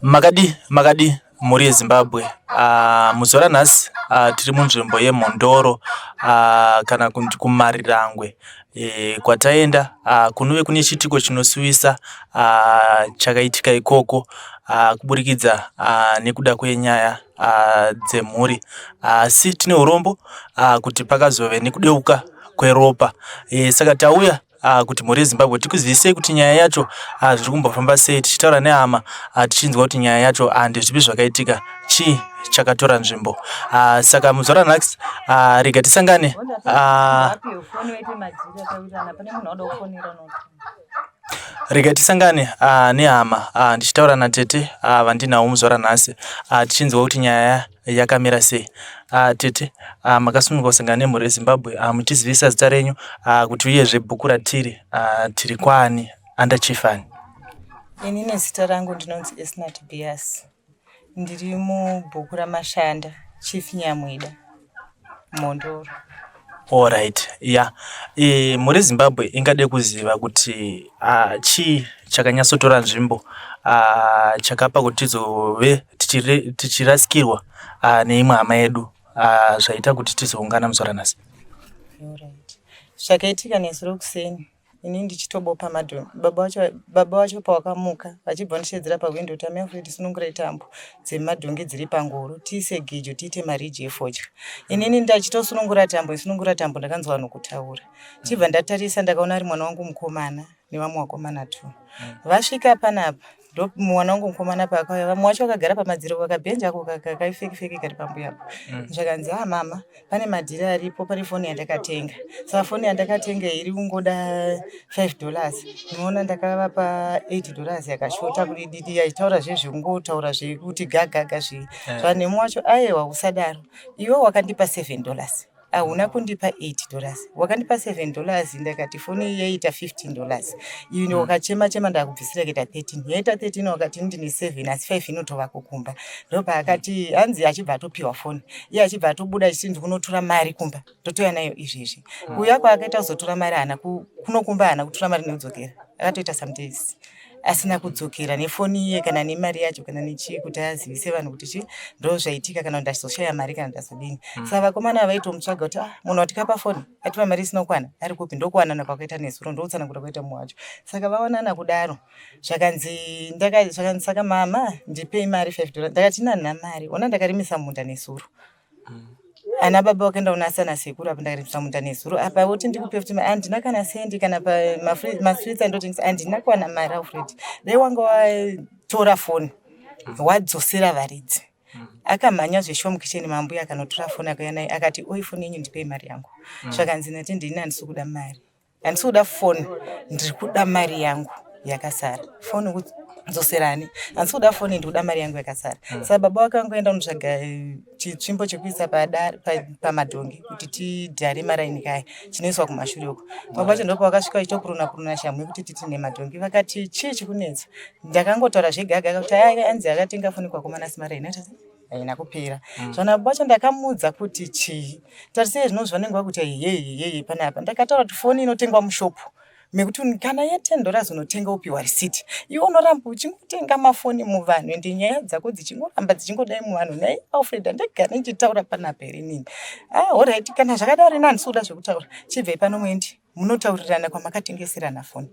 Makadi makadi mhuri yeZimbabwe. Muzuva ranhasi tiri munzvimbo yeMhondoro kana kuti kuMarirangwe kwataenda kunove kune chiitiko chinosuwisa chakaitika ikoko kuburikidza nekuda kwenyaya dzemhuri. Asi tine urombo kuti pakazove nekudeuka kweropa. Saka tauya kuti mhuri yeZimbabwe tikuzivisei kuti nyaya yacho zviri kumbofamba sei, tichitaura nehama tichinzwa kuti nyaya yacho ndezvipi zvakaitika, chii chakatora nzvimbo. Saka muzuva ranhasi rega tisangane rega tisangane nehama ndichitaura natete vandinawo muzuva ranhasi tichinzwa kuti nyaya yakamira sei. Tete makasununguka kusangana nemhuri yeZimbabwe muchitizivisa zita renyu kuti uyezve bhuku ratiri tiri kwaani under chief ani. Ini nezita rangu ndinonzi Esnat Bias. Ndiri mubhuku raMashanda, Chief Nyamwida, Mhondoro. Alright, yeah. Mhuri yeZimbabwe ingade kuziva kuti chii chakanyatsotora nzvimbo chakapa kuti tizove tichirasikirwa neimwe hama yedu zvaita kuti tizoungana muzuva ranhasi. Alright. Zvakaitika nezuro kuseni ini ndichitobopa madhongi baba vacho baba vacho pawakamuka vachibva ndishedzera pahwindo kuti amai Alfred sunungurai tambo dzemadhongi dziri pangoro tiise gejo tiite mariji efodya. Inini ndachitosunungura tambo isunungura tambo ndakanzwa vanhu kutaura chibva ndatarisa ndakaona ari mwana wangu mukomana nevamwe vakomana two. Vasvika panapa ndo mwana wangu mukomana paakauya vamwe vacho vakagara pamadziro vakabhenja ako kaifeki feki kari pambuya apo. Zvakanzi ah mama pane madhiri aripo pane foni yandakatenga saka foni yandakatenga iri kungoda $5 unoona ndakavapa $8 yakashota kudididi achitaura zvezvekungotaura zvekuti gagaga zvii. Zvanhemu wacho aiwa usadaro iwe wakandipa $7 hauna kundipa $8 wakandipa $7 ndakati foni yaita $15 ini wakachema chema ndakubvisira ikaita 13 yaita 13 wakati ndine 7 asi 5 inotova kukumba. Ndopaakati hanzi achibva atopiwa foni iye achibva atobuda achiti ndikunotora mari kumba ndotouya nayo izvezvi. Kuuya kwaakaita kuzotora mari haana kunokumba haana kutora mari nekudzokera akatoita some days asina kudzokera nefoni iye kana nemari yacho kana nechii kuti azivise vanhu kuti chi ndo zvaitika kana kuti ndazoshaya mari kana ndazodini. Saka vakomana vaitomutsvaga kuti ah munhu watikapa foni atipa mari isina kukwana ari kupi. Ndokuwanana kwakaita nezuro ndokutsanangura kwaita mumwe wacho. Saka vawanana kudaro zvakanzi zvakanzi saka mama ndipei mari $5 ndakati ina handina mari ona ndakarimisa munda nezuro. Ana baba vakaenda kunasa nasekuru apa ndakarimisa munda nezuro apa voti ndikupe futi mari handina kana sendi kana masweets andotengesa handina kuwana mari Alfred. Dai wanga watora foni wadzosera varidzi. Akamhanya zveshuwa mukicheni mambuya akanotora foni akauya nayo akati oi foni yenyu ndipei mari yangu. Zvakanzi natende ini handisi kuda mari. Handisi kuda foni ndiri kuda mari yangu yakasara. Foni kudzoserani handisi kuda foni ndiri kuda mari yangu yakasara. Saka baba vake vangoenda kunotsvaga chitsvimbo chekuisa pamadhongi kuti tidhare maraini kaya chinoiswa kumashure uko. Baba vacho ndopavakasvika vachitopuruna puruna shamhu yekuti titi nemadhongi vakati chii chikunetsa. Ndakangotaura zvegaga kuti anzi akatenga foni kwakomana asi mari haina haina kupera. Zvana baba vacho ndakamuudza kuti chii tarisei zvino zvanenge vakuti yeye yeye panapa ndakataura kuti foni inotengwa mushopu mekuti kana ye$10 unotenga upiwa risiti iwe unoramba uchingotenga mafoni muvanhu ende nyaya dzako dzichingoramba dzichingodai muvanhu. Nhai Alfred handagara ndichitaura panapa here inini. Ah alright kana zvakadaro ini handisi kuda zvekutaura chibvei pano muendi munotaurirana kwamakatengeserana foni.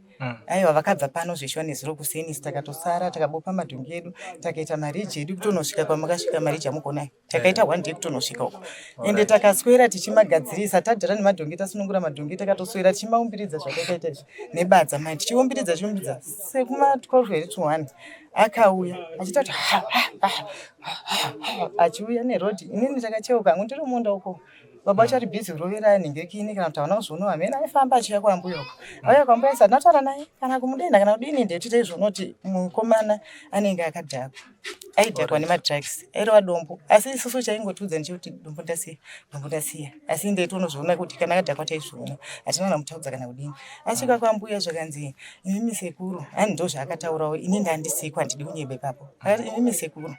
Aiwa vakabva pano zveshuwa nezuro kuseni takatosara takabopa madhongi edu takaita mariji edu kutonosvika kwamakasvika mariji amukuonayo. Takaita one day kutonosvika uko ende takaswera tichimagadzirisa tadhara nemadhongi tasunungura madhongi takatoswera tichimaumbiridza zvatakaita izvi nebadza mai tichiumbiridza tichiumbiridza sekuma 12 here to 1 akauya achiita kuti ha ha ha ha ha achiuya nerodhi inini ndakacheuka hangu ndiri munda uko. Baba vacho ari bhizi kurovera nhengerekini kana kuti hauna kuzvionawo hameno aifamba achiuya kwambuya uko. Auya kwambuya isati ndataura naye kana kumudenha kana kudini ndetite izvona kuti mukomana anenge akadhakwa. Aidhakwa nemadrugs, airova dombo. Asi isusu chaingotiudza ndechekuti dombo ndasiya, dombo ndasiya. Asi ndaitonozviona kuti kana akadhakwa taizviona. Hatina kana kumutaudza kana kudini. Asvika kwambuya zvakanzi imimi sekuru, hani ndozvaakataurawo ini ndandisiko handidi kunyeba ipapo. Akati imimi sekuru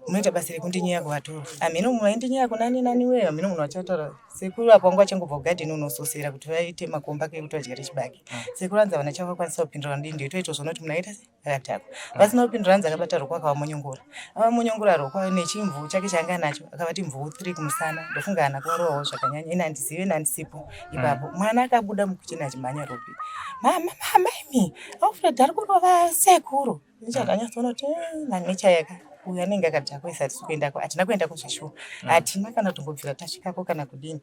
munoita basa rekundinyeya kuvatorwa. Hameno munhu aindinyeya kunani nani wee hameno munhu achataura. Sekuru apo vanga vachangobva kugadheni unososera kuti vaite makomba ekuti vadyare chibage. Sekuru hanzi havana chavakwanisa kupindura vanodii ndiyo toitozviona kuti munhu aita sei akadhakwa. Vasina kupindura hanzi akabata roko akavamonyongora. Avamonyongora roko nechimvuu chake chaanga anacho akavati mvuu 3 kumusana ndofunga haana kuvarovawo zvakanyanya ini handizive ini handisipo ipapo. Mwana akabuda mukicheni achimhanya Robi. Mama mama imi Alfred ari kurova sekuru. Ndichakanyatsoona kuti eh, nanecha yaka uyu anenge akadhakwa isi hatisi kuendako hatina kuendako zveshuwa hatina kana kutombobvira tasvikako kana kudini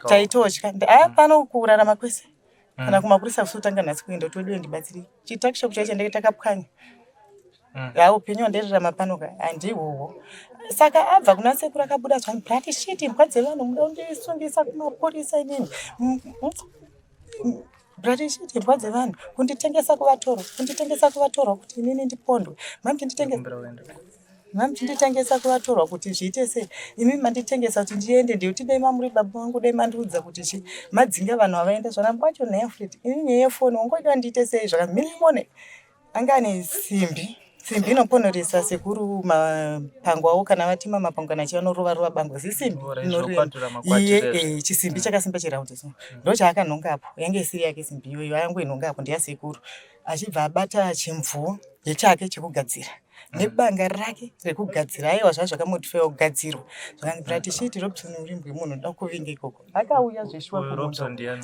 taitotya aya pano kurarama kwese kana kumapurisa kusotanga nhasi kuenda kuti weduwe ndibatsirei chitakishop chaicho ndenge takapwanya ha upenyu hwandairarama pano ka handihwohwo saka abva kuna sekuru akabuda zvangu bloody shit imbwa dzevanhu muda kundisungisa kumapurisa inini bloody shit imbwa dzevanhu kunditengesa kuvatorwa kunditengesa kuvatorwa kuti inini ndipondwe mamuchinditengesa kuvatorwa kuti zviite sei imi manditengesa kuti ndiende ndikuti dai mamuri baba vangu dai mandiudza kuti chi madzinga vanhu havaenda zvanamba wacho nhai Alfred ini nyaya yefoni wangoida ndiite sei zvakamira anga ane simbi simbi inoponoresa sekuru mapango avo kana vatima mapango kana achivanorova rova bango zisimbi iye eh, chisimbi chakasimba cheraundi so ndo chaakanhonga apo yange isiri yake simbi iyoyo ayangoinhonga apo ndeyasekuru achibva abata chimvuo yechake chekugadzira nebanga rake rekugadzira aiwa zvaa zvakamodifaiwa kugadzirwa zvakanzi brati shiti Robson urimbwe munhu ndoda kuvinga ikoko akauya zveshuwa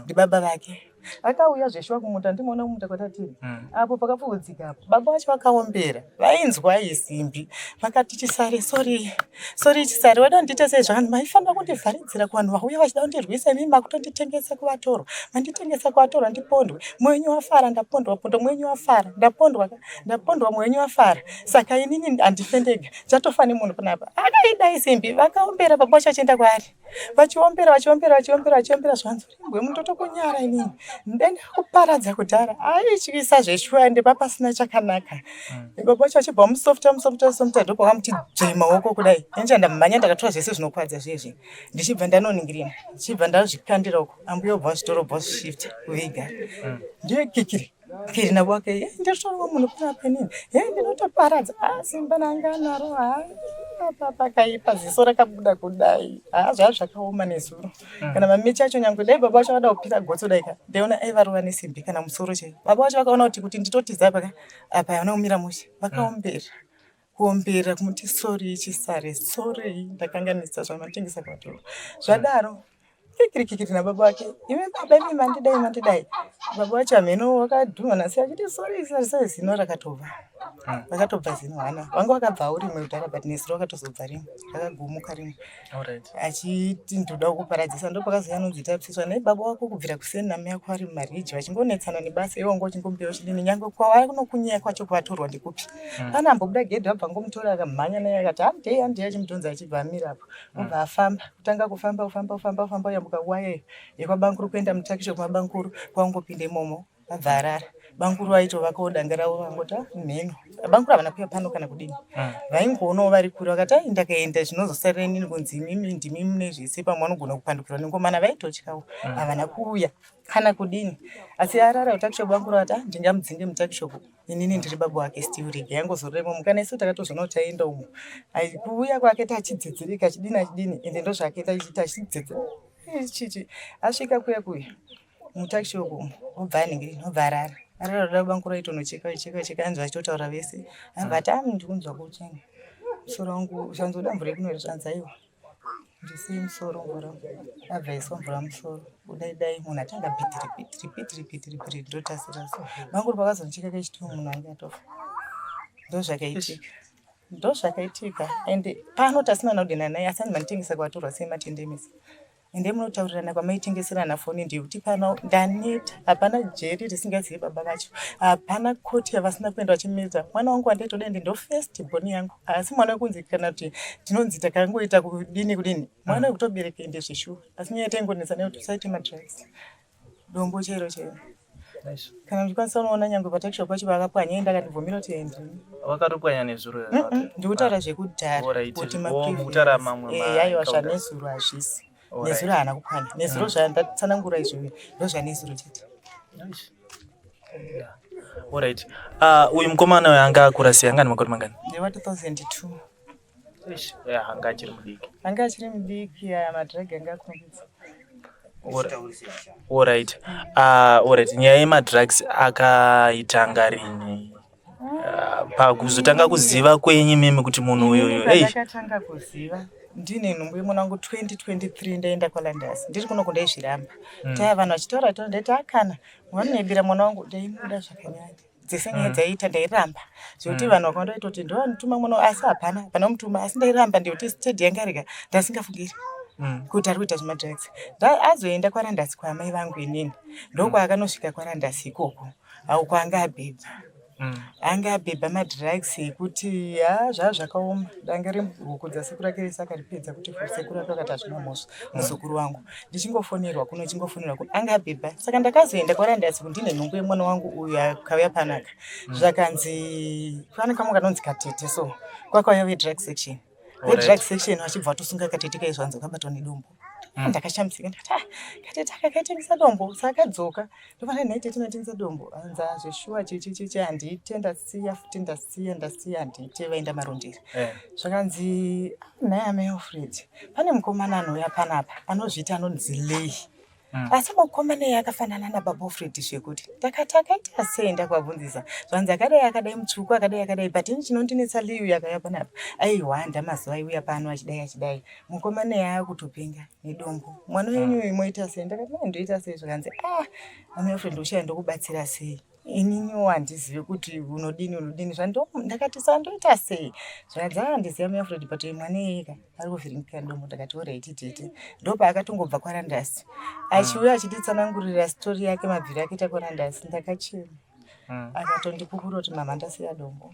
ndibaba vake Akauya zveshuwa kumunda ndimuona kumunda kwatatiri mm. apo pakapfuudzika apo baba vacho vakaombera vainzwa iyi simbi vakati chisare sorry sorry chisare wada kundiita sei zvakanzi maifanira kundivharidzira kuvanhu vauya vachida kundirwisa imi makutonditengesa kuvatorwa manditengesa kuvatorwa ndipondwe mwenyu wafara ndapondwa pondo mwenyu wafara ndapondwa ndapondwa mwenyu wafara saka inini handife ndega chatofa nemunhu panapa akaidai simbi vakaombera baba vacho vachienda kwaari vachiombera vachiombera vachiombera vachiombera zvanzi urimbwe mundotokunyara inini ndenda kuparadza kudhara aityisa zveshuwa ende papasina chakanaka mm. baba vacho vachibva musofta musofta musofta ndopakamuti dzvee maoko kudai enja ndamhanya ndakatora zvese zvinokwadza zvezvi ndichibva ndanoningirina ndichibva ndazvikandira uko ambuya obva zvitoro obva zvishifta kuviga mm. ndiyo kikiri Kiri nabo wake eh, ndinotorwa munhu panapa inini eh, ndinotoparadza ah, simba ranga anaro ah, apa pakaipa ziso rakabuda kudai ah, zvaa zvakaoma nezuro mm. kana mamechi acho nyangwe dai baba vacho vada kupira gotso dai ka ndaiona aivarova nesimbi kana musoro chaiwo baba vacho vakaona kuti kuti nditotiza apa ka apa hauna kumira mushe vakaombera mm. kuombera kumuti sorry chisare sorry ndakanganisa zvamatengesa kwatora zvadaro kikirikikiri nababa vake imi baba imi mandidai mandidai baba vacho hameno wakadhuma nasi achiti sorry sorry sorry zino rakatobva hmm. rakatobva zino hana vanga vakabvawo rimwe kudhara but nezuro rakatozobva rimwe rakagumuka rimwe achiti ndoda kukuparadzisa ndopakazouya anonzi tapsiswa nei baba wako kubvira kuseni namai ako vari mumariji vachingonetsana nebasa iwe wanga uchingombira uchidini nyange kwavari kunokunyeya kwacho kuvatorwa ndekupi hmm. pane ambobuda gedhi vabva ngomutora akamhanya naye akati handei handei achimudhonza achibva amira apo hmm. obva afamba kutanga kufamba kufamba kufamba kufamba yambuka waya yekwabankuru kuenda mutakisho kumabankuru kwangopinda imomo vabva arara bankuru vaitovakawo danga ravo vangoti ah, mheno bankuru havana kuya pano kana kudini hmm. vaingoonawo vari kure vakati ai ndakaenda zvinozosarira inini kunzi imimi ndimi mune zvese pamwe vanogona kupandukirwa nengomana vaitotyawo hmm. havana kuuya kana kudini asi arara kutakishopu bankuru vati ah, ndingamudzinge mutakishopu inini ndiri baba wake still rega yangozoremo mukana isu takatozoona kuti aenda umo kuuya kwake tachidzedzereka achidini achidini ende ndozvake tachidzedzera chichi asvika kuya kuya mutakishopu umu obva anenge obva arara arara da bankuru aitonocheka cheka cheka anzi vachitotaura vese anzi ati ami ndikunzwa kuchena musoro wangu zvanzi uda mvura yekunwa zvanzi aiwa ndisei musoro mvura abva aiswa mvura musoro kudai dai munhu atanga repeat repeat repeat repeat repeat ndotasira so bankuru pakazondicheka kechitwo munhu ange atofa ndozvakaitika ndozvakaitika and pano tasina naudena naye asi anzi manditengesa kwatorwa sei matendemesa Endai munotaurirana kwamaitengeserana foni ndiyekuti pano ndaneta hapana jeri risingazivi baba vacho hapana koti yavasina kuenda vachimedza mwana wangu wandaitoda ende ndo first born yangu asi mwana wekunzi kana kuti tinonzi takangoita kudini kudini mwana wekutobereka ende zveshuwa asi nyaya taingonetsa nekuti usaite madrugs dombo chairo chairo. Kana muchikwanisa unoona nyangwe patakishopu pacho vakapwanya enda akandibvumira kuti endini. Vakatopwanya nezuro. Ndikutaura zvekudhara kuti mukutaura mamwe. Eh, aiwa zvanezuro hazvisi. Nezuro haana kupwanya. Nezuro zvandatsanangura izvo ndozvanezuro chete. Alright. Ah, uyu mukomana uyu anga akura sei? Anga ane makore mangani? Ndewa 2002. Eish, yeah, anga achiri mudiki. Anga achiri mudiki, aya madrug anga akurumidza. Alright. Ah, alright. Nyaya yemadrugs akaitanga rini? Ah, pakuzotanga kuziva kwenyu imimi kuti munhu uyu uyu. Hey. Ndakatanga kuziva ndine nhumbu yemwana wangu 2023 ndaenda kwaLandas. Ndiri kuno kundaizviramba. Taya vanhu vachitaura taura ndaiti akana vanonebira mwana wangu ndaimuda zvakanyanya. Dzese nyaya dzaiita ndairamba zvekuti vanhu vakawanda vaitoti ndovanotuma mwana asi hapana hapana mutuma asi ndairamba ndikuti steady yanga rega ndasingafungiri kuti ari kuita zvemadrugs. Azoenda kwaRandasi kwaamai vangu inini ndokwaakanosvika kwaRandasi ikoko uko anga abhebha. Anga abhebha madrugs ekuti ha zvaa zvakaoma danga rehuku dzasekuru rake rese akaripedza kuti sekuru ake vakati hazvina mhosva muzukuru wangu ndichingofonerwa kuno chingofonerwa kuno anga abhebha saka ndakazoenda kwaRandasi kuti ndine nhumbu yemwana wangu uyu akauya panaka zvakanzi pane kamwe kanonzi katete so kwakauya vedrug section vedrug section vachibva vatosunga katete kaizvanzi wakabatwa nedombo. Ndakashamisika ndikati ah katete aka kaitengesa dombo saka akadzoka ndopane nhai tete matengesa dombo hanzi ah zveshuwa chichi chichi handiite ndasiya futi ndasiya ndasiya handiite vaenda marondera zvakanzi nhai amai Alfred pane mukomana anouya panapa anozviita anonzi Lei asi mukomana iye akafanana nababa Alfred zvekuti ndakati akaita sei ndakavabvunzisa zvanzi akadai akadai mutsvuku akadai akadai but ini chinondinetsa Lei uyu akauya panapa aihwanda mazuva aiuya pano achidai achidai mukomana iye akutopenga nedombo mwana wenyu uyu moita sei ndakati mai ndoita sei zvakanzi ah amai Alfred ndoshaya ndokubatsira sei ininiwo handizivi kuti unodini unodini ndakati sa ndoita sei zvakanzi ah handizivi amai Alfred but mwana iyeka ari kuvhiringika nedombo ndakati alright tete ndopaakatongobva kwaRandasi achiuya achititsanangurira story yake mabviro akaita kwaRandasi ndakachema akatondipupura kuti mama ndasiya dombo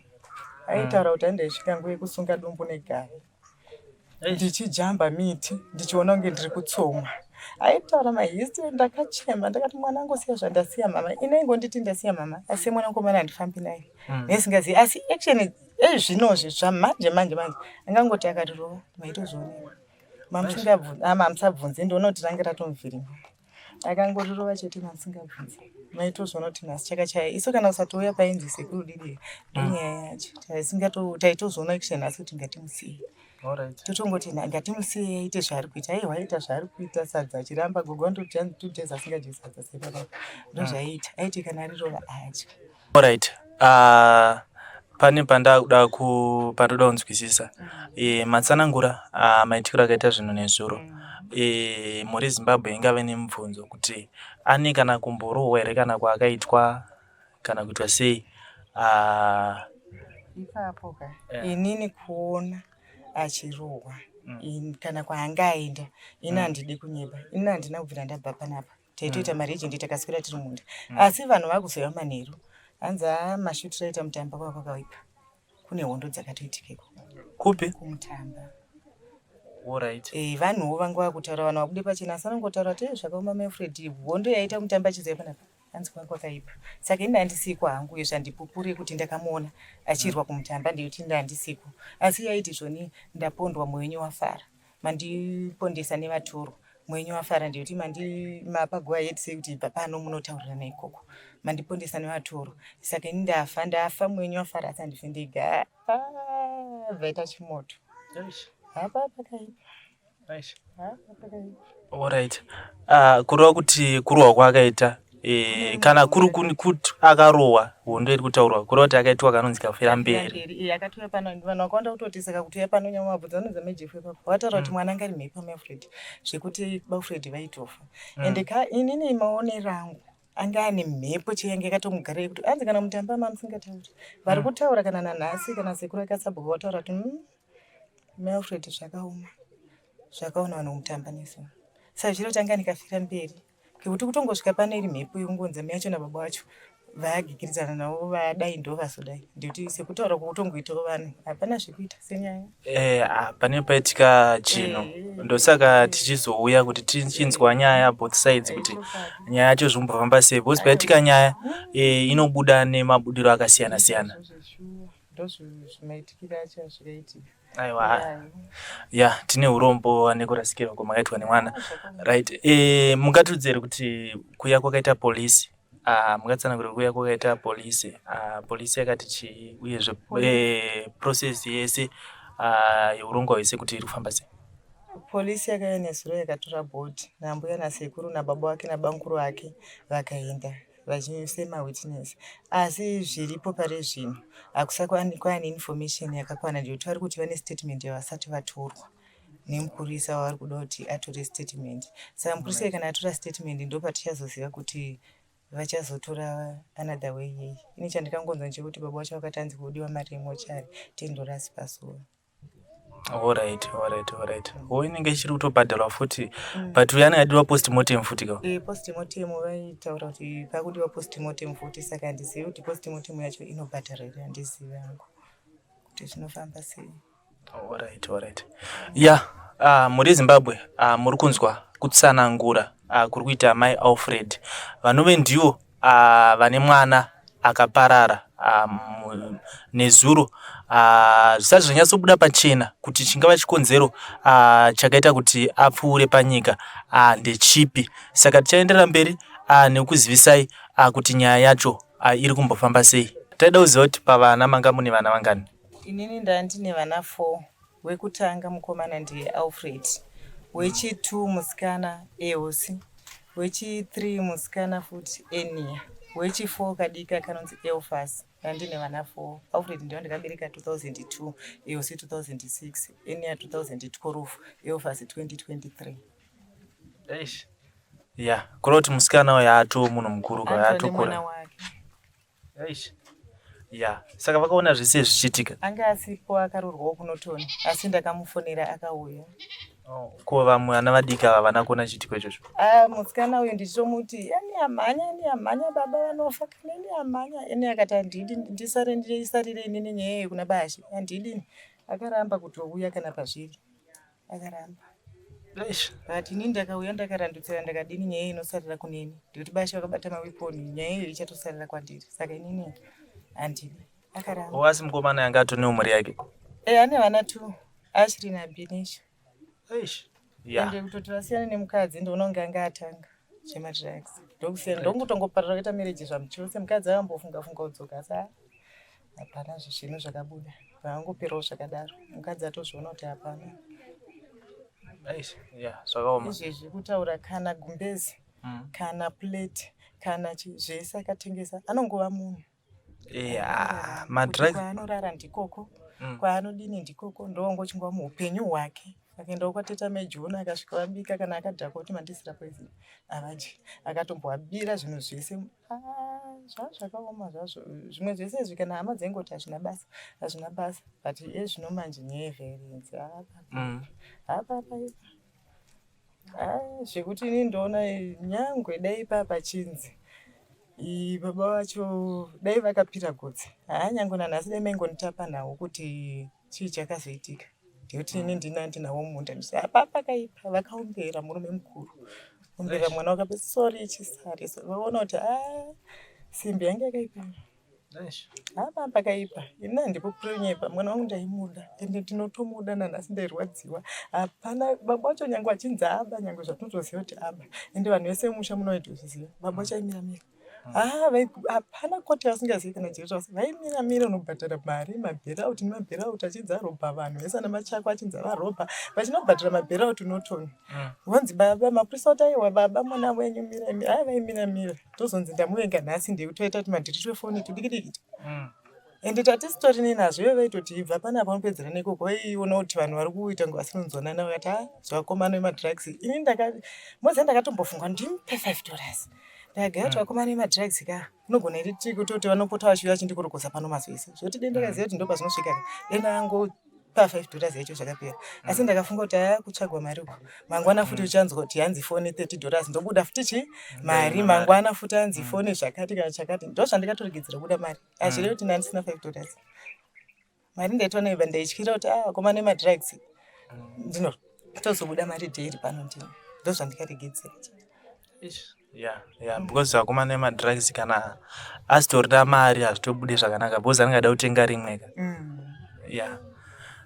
aitaura kuti andaisvika nguva yekusunga dombo negare ndichijamba miti ndichiona kunge ndiri kutsomwa aitaura mahistory ndakachema ndakati mwana angosiya zvandasiya mama ini aingonditi ndasiya mama asi mwana mukomana handifambi naye nesingazivi asi action ezvinozvi zvamanje manje manje angangoti akatirova maitozvionera mamusingabvunze ndiona kuti range ratomuvhiringa akangorirova chete mamusingabvunze maitozviona kuti nhasi chakachaya isu kana usatouya painzi sekuru didi ndonyaya yacho taitozoona action nhasi kuti ngatimusiye totongoti ngatimusiye aite zvaari kuita aiwa aita zvaari kuita sadza achiramba gogo andoti hanzi 2 days asingadyi sadza sepapa ndozvaiita aiti kana arirova adya. Alright. Pane pandakuda ku pandoda kunzwisisa. Matsanangura maitikiro akaita zvinhu nezuro. Mhuri yeZimbabwe ingave nemubvunzo kuti ane kana kumborohwa here kana kwaakaitwa kana kuitwa sei. Ipapo ka inini kuona achirohwa kana kwaanga aenda ini handidi kunyeba ini handina kubvira ndabva panapa taitoita mari yejendi takaswera tiri munda asi vanhu vakuzouya manheru hanzi haa mashutiro aita mutamba kwava kwakaipa kune hondo dzakatoitikeko Kupi? Kumutamba. Alright. Vanhuwo vanga vakutaura vanhu vabude pachena asi vanongotaura kuti zvakaoma mai Freddy hondo yaita mutamba achizouya panapa hanzi kwanga kwakaipa saka ini handisiko hangu izvi handipupuri kuti ndakamuona achirwa kumutamba ndeyoti ini handisiko asi yaiti zvoni ndapondwa mwoyo wenyu wafara mandipondesa nevatorwa mwenyu wafara ndiyoti mapa go ahead sei kuti ibva pano munotaurirana ikoko mandipondesa nevatorwa saka ini ndafa ndafa mwenyu wafara asi handife ndega bvaita chimoto hapa pakaipa Alright. Kureva kuti kurohwa kwaakaita kana kuri kuti akarohwa hondo iri kutaurwa kureva kuti akaitwa kanonzi kafira mberi. Akatouya pano vanhu vakawanda kutoti saka kutouya pano nyama mabvudzi anonzi majefu ipapo vataura kuti mwana anga ari mhepo maFred zvekuti baFred vaitofa ende ka inini maonero angu anga ane mhepo chaiyo yanga yakatomugara yekuti anzi kana mutamba mamusingatauri vari kutaura kana nanhasi kana sekuru akasabhuka vataura kuti Melfred zvakaoma zvakaona vanhu kumutamba nesu saka zviro tanga ndikafira mberi ngekuti kutongosvika pano iri mhepo yekungonzi mai acho nababa vacho Vagikiridzana navo vadai ndovazodai ndikuti sekutaura kwakutongoitawo vanhu hapana zvekuita senyaya. Eh, ah, pane paitika chinhu ndosaka tichizouya kuti tichinzwa nyaya both sides kuti nyaya yacho zvimbofamba sei because paitika nyaya inobuda nemabudiro akasiyana siyana. Ndozvimaitikiro acho azvikaitika. Aiwa, ya tine urombo nekurasikirwa kwamakaitwa nemwana. Right, mungatiudze here kuti kuya kwakaita polisi, mungatsanangure kuya kwakaita polisi, polisi yakati chii uyezve process yese yeurongwa hwese kuti iri kufamba sei? Polisi yakauya nezuro yakatora bhodhi nambuya nasekuru nababa wake nabamukuru vake vakaenda vachisema witness, asi zviripo pari zvino hakusati kwaane information yakakwana nekuti vari kuti vane statement yavasati vatorwa nemupurisa wavari kuda kuti atore statement. Saka mupurisa kana atora statement ndopatichazoziva kuti vachazotora another way yei. Ini chandikangonzwa ndechekuti baba vacho vakati hanzi kudiwa mari yemochari $10 pazuva. Alright, o inenge ichiri kutobhadharwa futi, but uyo anenge adiwa postmortem futi ka? Postmortem vaitaura kuti pakudiwa postmortem futi, saka handizivi kuti postmortem yacho inobhadharwa here, handizivi hangu kuti zvinofamba sei. Alright, ya mhuri yeZimbabwe, muri kunzwa kutsanangura kuri kuita mai Alfred vanove ndivo vane mwana akaparara nezuro. Zvisati zvanyatsobuda pachena kuti chingava chikonzero chakaita kuti apfuure panyika ndechipi, saka tichaenderera mberi nekuzivisai kuti nyaya yacho iri kumbofamba sei. Taida kuziva kuti pavana manga mune vana vangani? Inini ndandine vana 4. Wekutanga mukomana ndiye Alfred, wechi2 musikana Eosi, wechi3 musikana futi Enia, wechi4 kadika kanonzi Elfas. Ndandine vana 4. Alfred ndiyo ndakabereka 2002, Eosi 2006, Enia 2012, Elfas 2023. Eish. Ya, kureva kuti musikana uyu atoo munhu mukuru ka? Atova atokura. Nemwana wake. Eish. Ya, saka vakaona zvese zvichiitika? Anga asipo, akaroorwawo kuNorton, asi ndakamufonera akauya. Ko vamwe vana vadiki ava havana kuona chiitiko ichocho? Ah, musikana uyu ndichitomuti eni amhanya, eni amhanya, baba vanofa kana eni amhanya. Eni akati handidi, ndisare ndisarire inini nyaya iyi kuna bashe, handidi. Akaramba kutouya kana pazviri, akaramba. Eish. But inini ndakauya, ndakarandutsira, ndakadini, nyaya iyi inosarira kuneni ndikuti bashe vakabata maweapon, nyaya iyo ichatosarira kwandiri, saka inini handidi, akaramba. O, asi mukomana yanga atone mhuri yake? E, ane vana two, Ashri naBinisha. Eish. Ya. Ende kutoti vasiyane nemukadzi, ndoona kunge anga atanga zvemadrugs, ndokusiyana, ndokutongoparira kuita marriage zvamuchose. Mukadzi akambofunga funga kudzoka, asi hapana zvinhu zvakabuda, zvakangoperawo zvakadaro. Mukadzi atozviona kuti hapana. Eish. Ya, zvakaoma. Izvezvi kutaura kana gumbezi, kana plate, kana chi, zvese akatengesa, anongova munhu. Ya, Kuti madrugs. Kwaanorara ndikoko, kwaanodini ndikoko, ndowongochingova muupenyu hwake. Akaendawo kwateta mejona, akasvika vabika, kana akadhakwa kuti mandisira poison havadyi. Akatombovabira zvinhu zvese. Ah, zvava zvakaoma zvazvo. Zvimwe zvese izvi kana hama dzaingoti hazvina basa, hazvina basa, but ezvino manje nyaya yeviolence hapapaipa. Zvekuti ini ndoona nyangwe dai papa chinzi baba vacho dai vakapira gotsi, haa, nyangwe nanhasi dai maingonitapa nhau kuti chii chakazoitika, ndekuti ini ndina ndinawo munda nditi apa pakaipa, vakaombera murume mukuru, ombera mwana wakape sorry chisari, vaona kuti a simbi yange yakaipa. Eish. Hapa pakaipa. Ini handipupuri nyepa, mwana wangu ndaimuda, ende ndinotomuda nanhasi. Ndairwadziwa, hapana baba vacho nyange achinzi aba, nyange zvatinotoziva kuti aba, ende vanhu vese mumusha munoitozviziva, baba vacho aimiramira. Hapana koti yavasingazivi kana jeri ravo vaimiramira, unobhadhara mari mabailout nemabailout, achinzi arobha vanhu vese ana machako, achinzi avarobha, vachinobhadhara mabailout uNorton. Vonzi baba, mapurisa kuti aiwa baba, mwana wenyu mirai mirai. Aya vaimiramira, tozonzi ndamuvenga nhasi, ndekutoita kuti madhiri twefoni tudiki diki. Ende tatisitori nazvo, ivo vaitoti ibva panapa unopedzera nekoko. Vaiona kuti vanhu vari kuita kunge vasinonzwanana, vakati a zvakomana vemadrugs. Ini ndaka moziva ndakatombofunga ndimupe $5, ndakagaya kuti vakomana vemadrugs ka unogona iri tiri kutoti vanopota vachiuya vachindikorokoza pano mazuva ese, zvekuti dei ndakaziva kuti ndo pazvinosvika, dei ndango. Pa 5 dollars yacho zvakapera. Asi ndakafunga kuti aya kutsvagwa mari uku. Mangwana futi uchanzwa kuti hanzi foni 30 dollars ndobuda futi chi mari mangwana futi hanzi foni zvakati kana chakati. Ndozvandikatoregedzera kubuda mari. Hazvirevi kuti ndandisina 5 dollars. Mari ndaitwa naiva ndaityira kuti ah vakomana vemadrugs ndinotozobuda mari daily pano ndini. Ndozvandikaregedzera chete. Yeah, yeah, because vakomana vemadrugs kana asitorina mari hazvitobude zvakanaka because anenge ada kutenga rimwe ka. Yeah.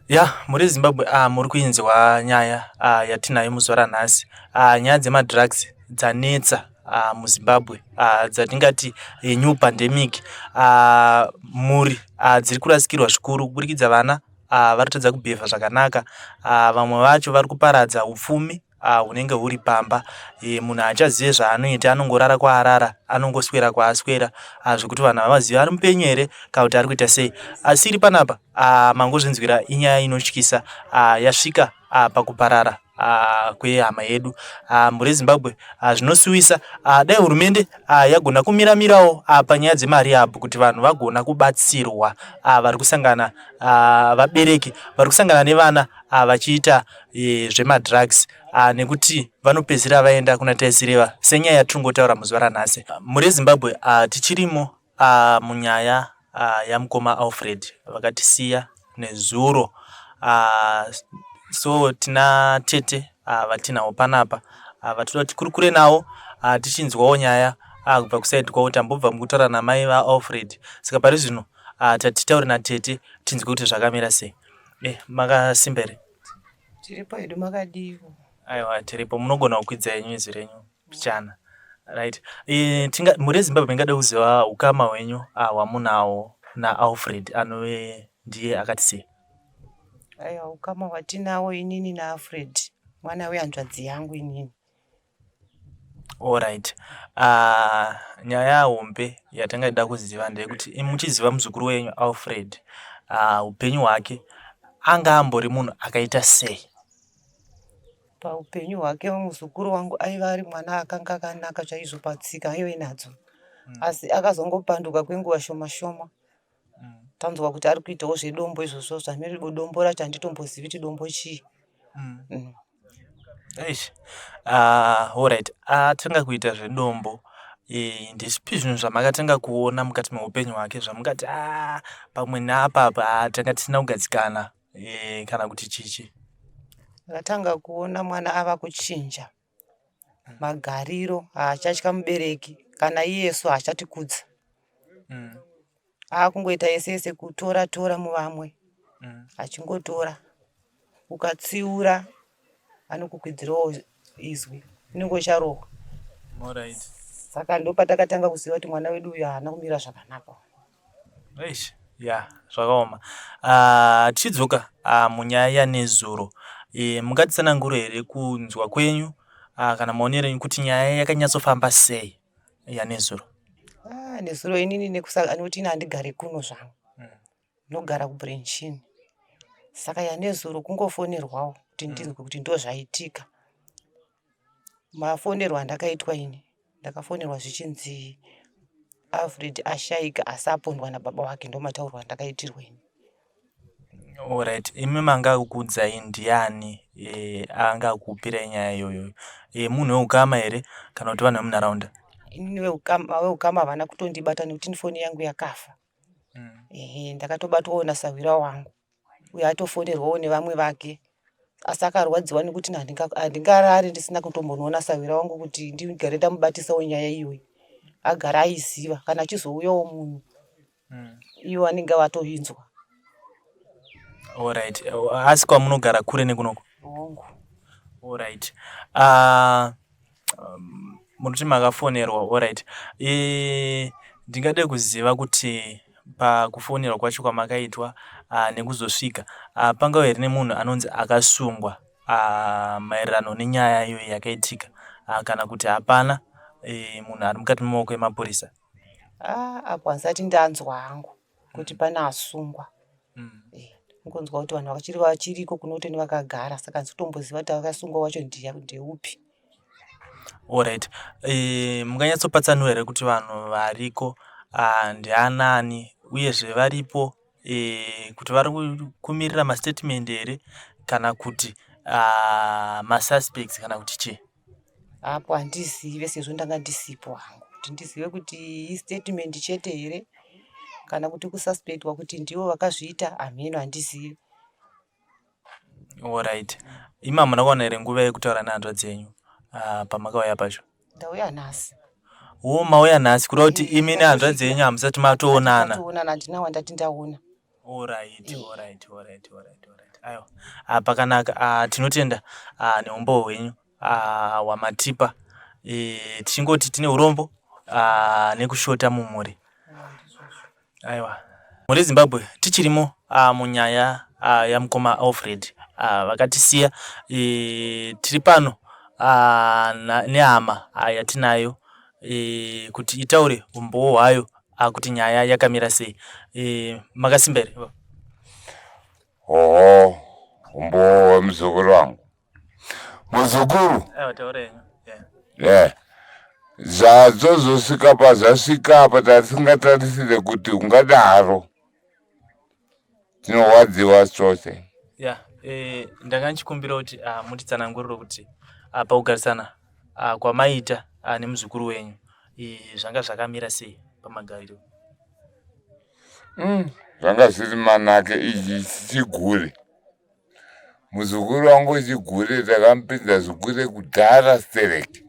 Yeah, muri Zimbabwe ah, muri kuinzwa nyaya ah, yatinayo muzuva ranhasi. Ah, nyaya dzemadrugs dzanetsa ah, muZimbabwe ah, dzatingati eh, new pandemic ah, mhuri ah, dziri kurasikirwa zvikuru kuburikidza vana ah, vari kutadza kubhevha zvakanaka ah, vamwe vacho vari kuparadza upfumi ah, hunenge huri pamba e, munhu haachazive zvaanoita anongorara kwaarara anongoswera kwaaswera ah, zvekuti vanhu havazivi ari mupenyu here kana kuti ari kuita sei asi iri panapa ah, mangozvinzwira inyaya inotyisa ah, yasvika ah, pakuparara ah, kwehama yedu ah, mhuri yeZimbabwe ah, zvinosuwisa ah, dai hurumende ah, yagona kumiramirawo ah, panyaya dzemari apo kuti vanhu vagona kubatsirwa ah, vari kusangana ah, vabereki vari kusangana nevana ah, vachiita e, zvemadrugs ah, nekuti vanopedzisira vaenda kuna taisireva senyaya yatiri kungotaura muzuva ranhasi. Mhuri yeZimbabwe ah, tichirimo ah, munyaya ah, yamukoma Alfred vakatisiya nezuro ah, so tina tete ah, vatinavo panapa ah, vatoda kuti tikurukure navo ah, tichinzwawo nyaya ah, kubva kuside kwavo. Tambobva mukutaura namai vaAlfred, saka pari zvino ah, tati titaure natete tinzwe kuti zvakamira sei. Eh, makasimba here? Tiripo hedu, makadiwo? Aiwa, tiripo. Munogona kukwidza henyu izwi renyu pichana. Right, e, tinga mhuri yeZimbabwe ingada kuziva ukama hwenyu ah, hwamunawo naAlfred anove ndiye akatisiya. Aiwa, ukama hwatinawo inini naAlfred mwana wehanzvadzi yangu inini. Alright, nyaya hombe yatanga ida kuziva ndeyekuti muchiziva muzukuru wenyu Alfred, upenyu hwake anga ambori munhu akaita sei? Paupenyu hwake muzukuru wangu aiva ari mwana akanga akanaka chaizvo patsika aive nadzo, asi akazongopanduka kwenguva shoma shoma. Tanzwa kuti ari kuitawo zvedombo izvozvo zvamiri dombo racho handitombozivi kuti dombo chii. Eish. Alright, atanga kuita zvedombo e, ndezvipi zvinhu zvamakatanga kuona mukati meupenyu hwake zvamungati ah, pamwe neapapa ah, tanga tisina kugadzikana e, kana kuti chichi? Ndakatanga kuona mwana ava kuchinja magariro, haachatya mubereki kana iyesu haachatikudza. Aakungoita yese yese, kutora tora muvamwe, achingotora. Ukatsiura anokukwidzirawo izwi, unenge ucharohwa. Saka ndopatakatanga kuziva kuti mwana wedu uyu haana kumira zvakanaka. Eish, ya, zvakaoma. Tichidzoka munyaya yanezuro e, mungatitsanangure here kunzwa kwenyu kana maonero enyu kuti nyaya yakanyatsofamba sei yanezuro? Ah, nezuro inini nekuti ini handigari kuno zvangu, ndinogara kuBrenchini, saka yanezuro kungofonerwawo kuti ndinzwe kuti ndo zvaitika. Mafonerwo andakaitwa ini, ndakafonerwa zvichinzi Alfred ashaika asi apondwa nababa wake. Ndo mataurwo andakaitirwa ini. Alright, imi manga kukuudzai ndiani e, anga kukupirai nyaya iyoyo e, munhu weukama here kana kuti vanhu vemunharaunda? Inini veukama havana kutondibata nekuti foni yangu yakafa. Ehe, ndakatobatwawo nasahwira wangu uyo atofonerwawo nevamwe vake, asi akarwadziwa nekuti handingarari ndisina kutombonoona sahwira wangu kuti ndigare ndamubatisawo nyaya iyoyi, agara aiziva kana achizouyawo munhu ivo anenge vatoinzwa. Alright, asi kwamunogara kure nekunoko? Hongu. Alright, munoti makafonerwa. Alright, e, ndingade kuziva kuti pakufonerwa kwacho kwamakaitwa nekuzosvika pangava here nemunhu anonzi akasungwa maererano nenyaya iyoyo yakaitika kana kuti hapana e, munhu ari mukati memaoko emapurisa? Ah, apo handisati ndanzwa hangu kuti pane asungwa. Eh, ngonzwa kuti vanhu vachiri vachiriko kunoteni vakagara, saka handisi kutomboziva kuti akasungwa wacho ndeupi. Alright, e, munganyatsopatsanura here kuti vanhu variko ndianani uyezve varipo e, kuti vari kumirira mastatement here kana kuti masuspects kana kuti chii? Apo handizive sezvo ndanga ndisipo hangu kuti ndizive kuti istatement chete here kana kuti kususpectwa kuti ndivo vakazviita hameno handizivi. Alright. Imi hamuna kuwana here nguva yekutaura nehanzvadzi yenyu pamakauya pacho? Ndauya nhasi. Wo mauya nhasi kureva kuti imi nehanzvadzi yenyu hamusati matoonana? Toonana handina wandati ndaona. Alright, alright, alright, alright, alright. Aiwa. Ah, pakanaka. Ah, tinotenda ah, neumbowo hwenyu ah, hwamatipa. E, tichingoti tine urombo ah, nekushota mumhuri. Aiwa. Mhuri yeZimbabwe tichirimo munyaya yamukoma Alfred vakatisiya e, tiri pano nehama yatinayo e, kuti itaure umbowo hwayo kuti nyaya yakamira sei. E, makasimba here? Hoho, umbowo hwemuzukuru wangu. Muzukuru. Aiwa taura henyu. Yeah. Yeah. Zvazozosvika pazvasvika apa tasingatarisire kuti ungadaro. Tinorwadziwa chose. Yeah, eh, ndanga ndichikumbira kuti mutitsanangurire kuti pakugarisana kwamaita nemuzukuru wenyu eh, zvanga zvakamira sei pamagariro? Zvanga zviri manake ichi chigure. Muzukuru wangu chigure takamupinza zvigure kudhara stereki.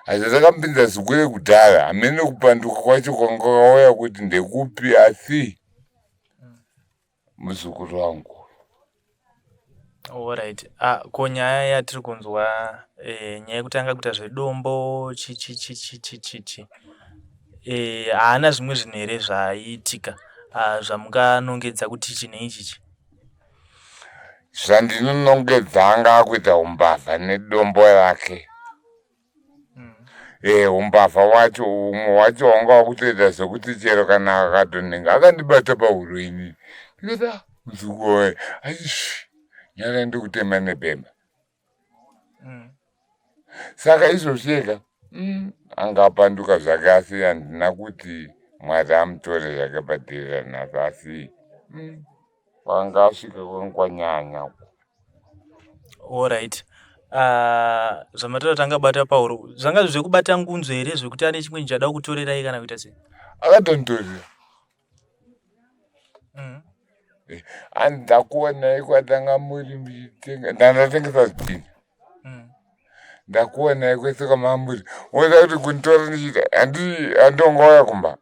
Asi takamupinza zvigure kudhara hamene kupanduka kwacho kwanga kwauya kuti ndekupi asi muzukuru wangu. Alright. Ko nyaya yatiri kunzwa eh, nyaya yekuti anga kuita zvedombo chi chi chi chi chi chi chi eh, haana zvimwe zvinhu here zvaiitika zvamunganongedza kuti ichi neichichi? Zvandinonongedza anga akuita umbavha nedombo rake. Eh, umbavha wacho umwe wacho wanga wakutoita zvekuti chero kana akatonhenga akandibata pahuro inini. Ndikati ah muzukuru waye achi shh nyara ndikutema nebhemba. Saka izvozvi ega anga apanduka zvake asi handina kuti Mwari amutore zvake padhiri ranhasi asi kwanga asvika kwanga kwanyanya uko. Alright. Zvamataura kuti angabata pahuro zvanga zvekubata ngunzo here zvekuti ane chimwe chada kutorerai kana kuita sei? Akatonditorera. Handakuonai kwatanga muri muchitenga ndandatengesa zvidhina. Ndakuonai kwese kwamamuri. Woda kuti kunditora ndichiita handi handongouya kumba.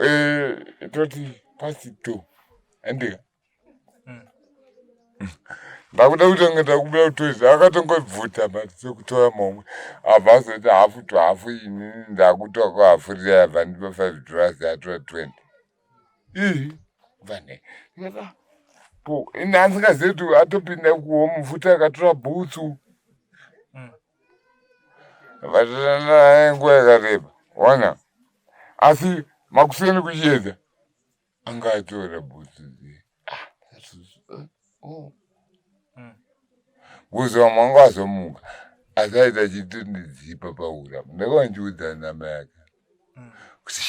Eh, toti past 2. Handika. Ndakuda kutanga ndakubuda kutoiza akatongobvuta mari dzekutora momwe abva azoti hafu to hafu inini ndakutora kuhafu riya yabva ndipa $5 yatora 20 ii vane po ini asingazivi kuti atopinda kuhomu futi akatora bhutsu vatorana nguva yakareba ona asi makuseni kuchiedza anga atora bhutsu dziye bcause vamwe vanga vazomuka asi aita chitondidzipa paura ndakava ndichiudza nama yake kuti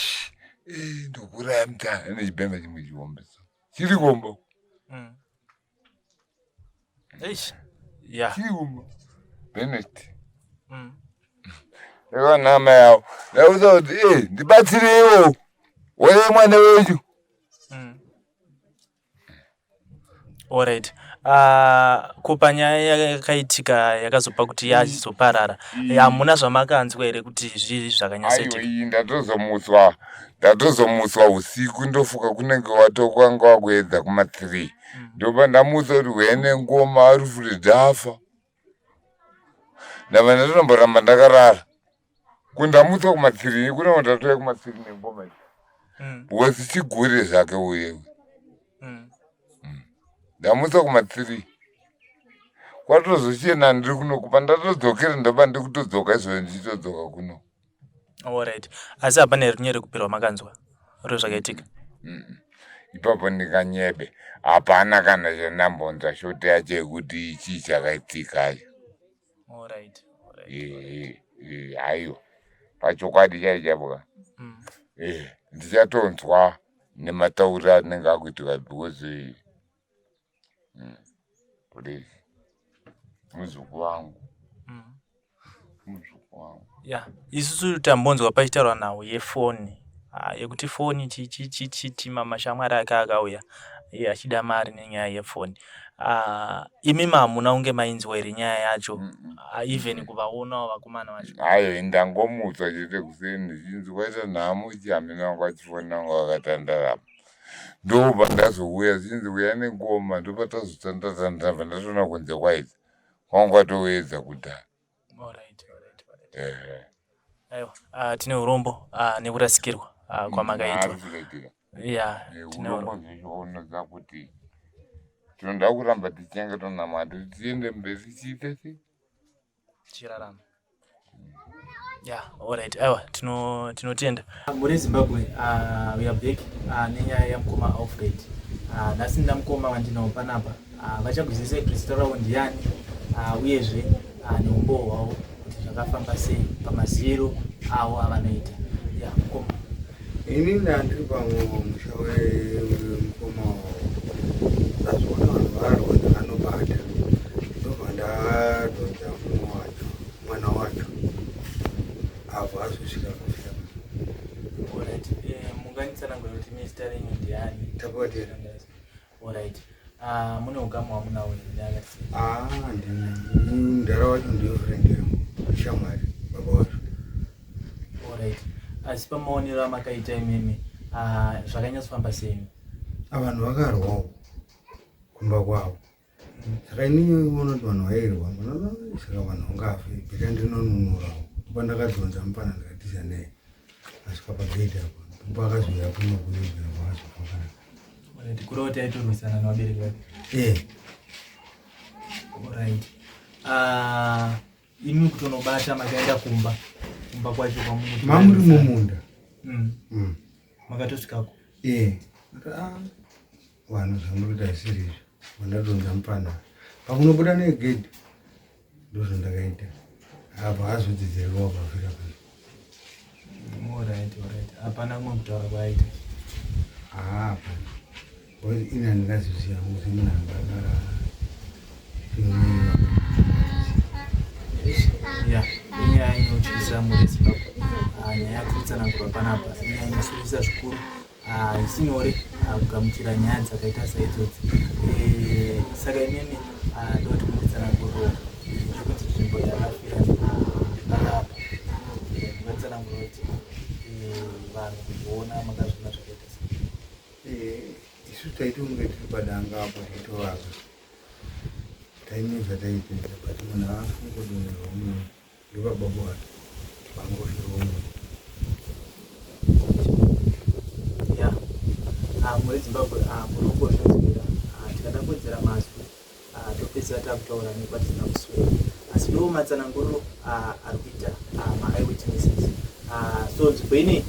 ndokuraya mutana nechibhemba chimwe chihombe so chiri kumba Eish. Yeah. Chiri kumba Bennett ndakava nama yavo ndaudza kuti ndibatsireiwo wee mwana wenyu. Alright. Ko panyaya yakaitika yakazopa kuti yazoparara hamuna zvamakanzwa here kuti zvii zvakanyatsoitika? Aiwa, iyi ndatozomutswa ndatozomutswa usiku ndofuka kunenge watokanga wakuedza kuma 3 ndopa ndamutsa kuti huya nengoma Alfred afa. Ndabva ndatonomboramba ndakarara kundamutsa kuma 3 kunenge ndatouya kuma 3 nengoma iyi because chigure zvake uyewe. Ndamutsa kuma 3 kwatozochena ndiri kuno kupa ndatodzokera ndopa ndiri kutodzoka izvozvo ndichitodzoka kuno. Alright. Asi hapana here runyaya rekupirwa makanzwa rwezvakaitika? Ipapo ndinganyebe hapana kana chandambonzwa shoti yacho yekuti chii chakaitika. Alright. Haiwa pachokwadi chai chaipo ka. Ndichatonzwa Nematauriro anenge akuitika because please muzukuru wangu muzukuru wangu. Ya, isusu tambonzwa pachitaurwa nhau yefoni, yekuti foni chichichichiti mashamwari ake akauya iye achida mari nenyaya yefoni. Imimi hamuna kunge mainzwa here nyaya yacho, even kuvaonawo vakomana vacho? Hayi, ndangomutswa chete kuseni ndichinzi kwaita nhamo chihamina wangu achifonera wangu akatandara. Ndobva ndazouya zvichinzi uya nengoma, ndopatazotandara bva ndatoona kunze kwaedza, kwanga kwatoedza kudhara. Alright. Ehe. Aiwa, tine urombo nekurasikirwa kwamakaitwa. Ya, tine urombo zvichionesa kuti tinoda kuramba tichichengetwa namwari kuti tiende mberi tichiita sei? Tichirarama. Ya, alright. Aiwa, tinotenda. Mhuri yeZimbabwe, we are back nenyaya yamukoma Alfred. Nhasi ndina mukoma wandinawo panapa. Vachagwizisa kuti zita ravo ndiani, uyezve neumbowo hwavo kuti zvakafamba sei pamaziviro avo avanoita. Ya, mukoma. Ini ndandiri pamusha wemukoma wavo, ndazoona vanhu varwa, ndakanobata, ndobva ndadhonza mumwe wacho, mwana wacho abva azosvika kufira. Alright. Munganditsanangurira kuti imi zita renyu ndiani? Tapotera. Alright. Mune ukama hwamunawo here neakati? Aa, ndina mudhara wacho, ndiyo friend yangu, shamwari baba wacho. Alright. Asi pamaonero amakaita imimi, zvakanyatsofamba sei? Vanhu vakarwawo kumba kwavo, saka inini ona kuti vanhu vairwa, saka vanhu vangafe, better ndinonunurawo. Pandakadhonza mupana ndikatiza naye, asvika pagate apo ndipo akazouya kuno kuiga akazofa kana. Alright, kureva kuti aitorwisana nevabereki vake. Eh. Alright. Imi kutonobata makaenda kumba kwacho kwamuno? Mamuri mumunda. Makatosvikako? Eh. Ah, vanhu zvamuri kuita zvisiri izvo, vandadhonza mupana pakunobuda negedhi, ndozvandakaita, apa azodzidzirwa pafira pano. Alright. Hapana kumwe kutaura kwaaita? Haa, hapana, because ini handingazoziva hangu semunhu anga akara. Ya, inyaya inotyisa mhuri yeZimbabwe. Nyaya yakutsanangurwa panapa inyaya inosuwisa zvikuru. Haisi nyore kugamuchira nyaya dzakaita saidzodzi. Saka imimi ndoti munditsananguriro zvekunzi nzvimbo yakafira panapa, mungatsanangura kuti vanhu kuzviona makazviona zvakaita sei? Isu taiti kunge tiri padanga apo tichitovaka, taine zvataipedza, but munhu afungodonherwa munhu ndobaba wake vangofirwa munhu. Ya, mhuri Zimbabwe, muri kungozvinzwira. Tikada kuwedzera mazwi, topedzisira takutaura nekwatisina kuswera, asi ndo matsananguriro ari kuita maeyewitnesses. So nzvimbo inei,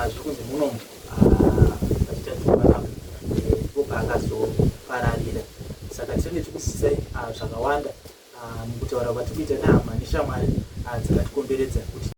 zviri kunzi munomu pachitadzirwa panapa ndipo paakazopararira. Saka tinenge tichikuzisai zvakawanda mukutaura kwatiri kuita nehama neshamwari dzakatikomberedza kuti